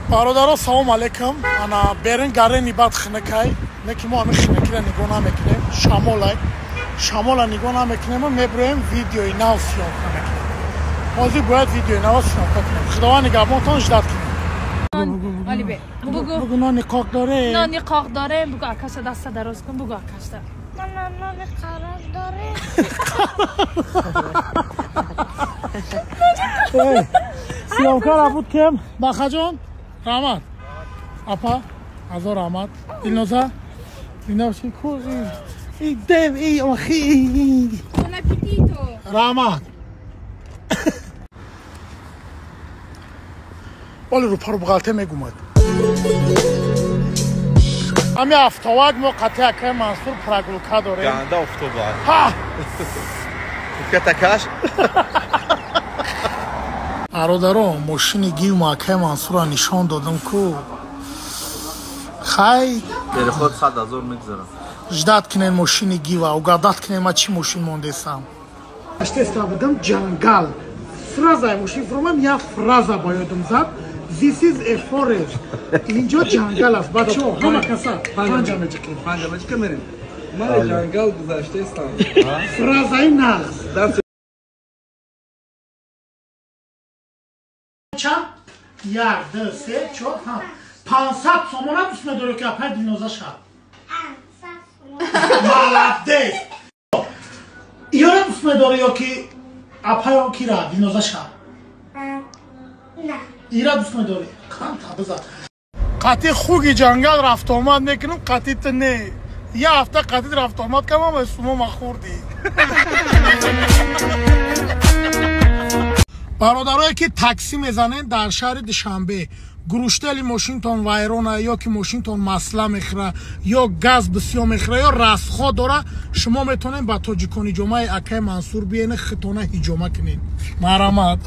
Бародаро, салом алейкум. Ана берин гарени бад хинакай. Не ки мо ҳамин хинакира нигоҳ намекунем. Шамолай. Шамола нигоҳ намекунем ва меброем видеои нав съёмка мекунем. Ҳозир бояд видеои нав съёмка кунем. Худованд нигаҳбонтон, ждать кунем. Бугу. Бугу нони қоқ дорем. Нони қоқ дорем. Бугу акаша даста дароз кун. Бугу акашта. Мана нони қарор дорем. Съёмка буд кем? Бахаҷон, раҳмат. Апа, ҳазор раҳмат. Дилноза, динавши ку и дев и охи. Buon appetito. Раҳмат. Оли рӯпару буғалте мегумад. Ами автовак мо қатъи акаи Мансур прогулка дорем. Ганда автобус. Ҳа! Катакаш. Бародаро, мошини гивма акаи Мансурро нишон додам ку. Хай. Переход 100,000 мегзарам. Ждать кунен мошини гива, угадать кунен ма чӣ мошин мондесам. Аштеста будам ҷангал. Фраза мошин фурмам, я фраза ба ёдам зад. This is a forest. Инҷо ҷангал аст. Бачаҳо, ҳама каса панҷа меҷиқем. Панҷа меҷиқем мерем. Ман ҷангал гузаштаистам. Фразаи нағз. Чанд? Як, ду, се, чор, панҷ. 500 сомона дӯст медорӣ ки апай Дилноза шавад? 500 сомона. Молодец! Иёра дӯст медорӣ ё ки апай он кира Дилноза шавад? На. Ира дӯст медорӣ? Қанта бизан. Қатъи хуги ҷангал рафтуомад мекунам, қатъи ту не. Я ҳафта қатъи рафтуомад кардам, ама сумо ма хӯрдӣ. Бародарое ки таксӣ мезанед дар шаҳри Душанбе, гуруштели мошинтон вайрона ё ки мошинтон масла мехӯра, ё газ бисёр мехӯра, ё расход дора, шумо метавонед ба тоҷикони ҷомаи акаи Мансур биенед, хитона ҳиҷома кунед. Марҳамат.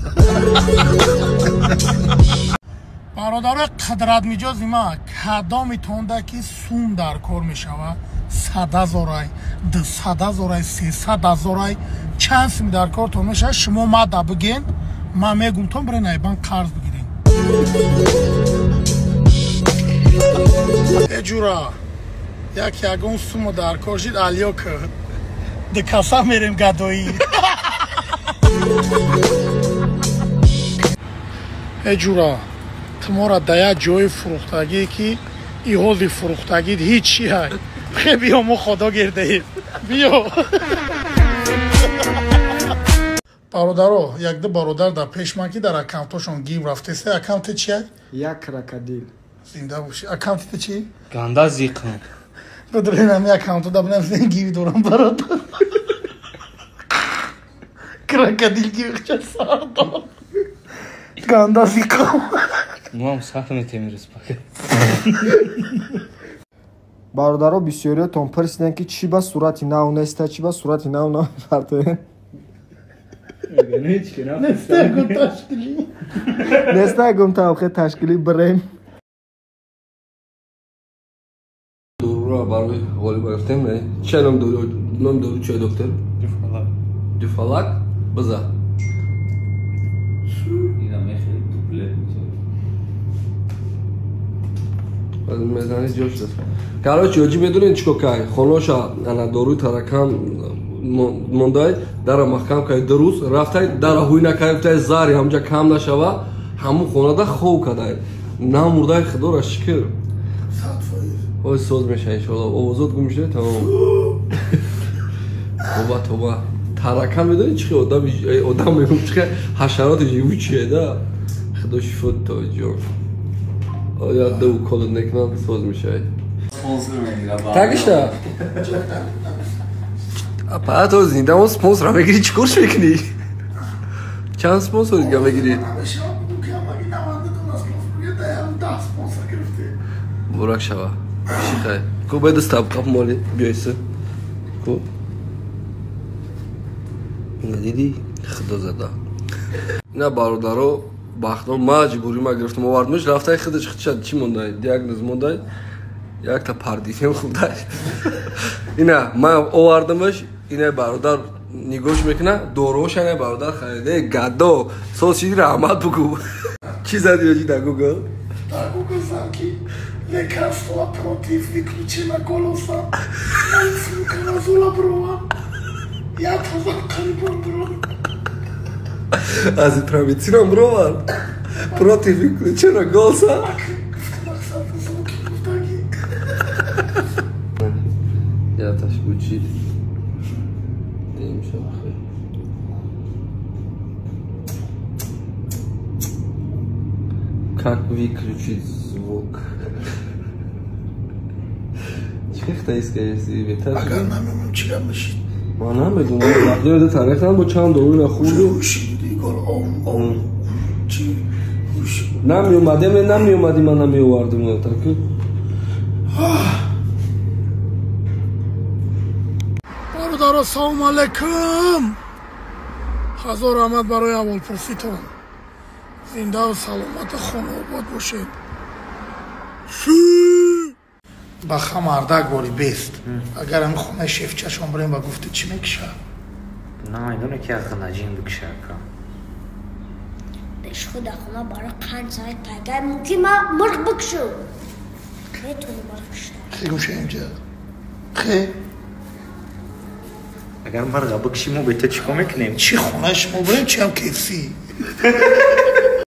Бародарои қадратмиҷози ма, кадомитонда ки сум дар кор мешавад, 100,000, 200,000, 300,000, чанд сум дар кортон мешавад, шумо мада биген, ман мегумтон бирен айбан қарз бигирен. Э ҷура, як ягон сумо дар кор шид, алё кӯд. Ду каса мерем гадоӣ. Э ҷура, ту моро да як ҷои фурӯхтагие ки иҳози фурӯхтагит ҳеҷ чи ҳай. Хе биё мо худо гирдаем. Биё. Бародаро, якду бародар дар пеш ман ки дар аккаунтошон гив рафтеста. Аккаунти чи? Як крокодил. Зинда бошӣ. Аккаунти ту чи? Ганда зиқм. Бадрен ҳами аккаунту да бинам зин гив дорам бародар. Крокодил гив ча сар дор. Ганда зиқм. Мам сар метемирис пака. Бародаро, бисёриётон пурсиданд ки чӣ ба сурати нав неста, чӣ ба сурати нав намепартоем. Неста гум тавқи ташкилӣ бирем. Доруро барои ғолиб гирифтем. Чӣ ном дору? Ном дору чӣ, доктор? Дюфалак. Дюфалак? Биза. Ина мехели дуплет мешавад. Мезани зиёд шудааст. Короче, оҷи медонед чӣ кор кай? Хоноша ана доруи таракан мондай, дара маҳкам кай ду рӯз, рафтай дара ҳуй накай, гуфтай зари ҳамҷа кам нашава, ҳамун хонада хов кадай. Намурдай, худоро шукр. Ой, соз меша иншоалло. Овозот гум шуда тамом. Тоба, тоба. Таракан медонед чӣ хел одам, одам мегум чӣ хел ҳашароти живучие да. Худо шифо то ҷон. Оя ду уколот мекунам, соз мешавад. Тагишта? Апа, то зинда он спонсора мегири, чӣ корш мекунӣ? Чанд спонсор дига мегири? Бурак шава. Шихай. Ку бай даста қап моли, биёйси. Ку. Надидӣ? Худо зада. Ина бародаро, бахто маҷбурӣ ма гирифтам овардмиш, рафтай худаш худша чӣ мондай? Диагноз мондай. Якта пардифем хурдай. Ина ман овардамаш, ина бародар нигоҳш мекуна, доруоша ина бародар харида. Гадо, соз шиди раҳмат бугу. Чӣ зади оҷи дар Google? Да, ки лекарства против выключена голоса. Флуконазола брова. Я таза қарибан бром. Азитромицином брован. Против выключена голоса. Мақсад звуки гуфтагӣ. Яташ гучид. Демшаб хел. Как выключить звук? Чӣ искаеси беҳтар? Агар намемонам чӣ гап мешид? Ман намедонам. Вақтои таърихам бо чанд дору нахӯрду. Намеомадем, намеомадӣ, ман намеовардим. Таки. Бародаро, салом алайкум. Ҳазор раҳмат барои аҳволпурситон. Зиндаву саломату хонаобод бошед. Ба хамардак бори бест. Агар ҳами хонаи шефчашон бирем ба гуфти чӣ мекушад? Намедонам ки аз ғанаҷин бикуша ака. Беш худа хона барои қанд сай тагай мумкин ма мурғ бикушам. Метавонам мурғ куштам. Хе гӯша инҷа. Хе. Агар мурға бикуши мо бе ту чӣ кор мекунем? Чӣ хонаи шумо бирем, чӣ ҳам KFC.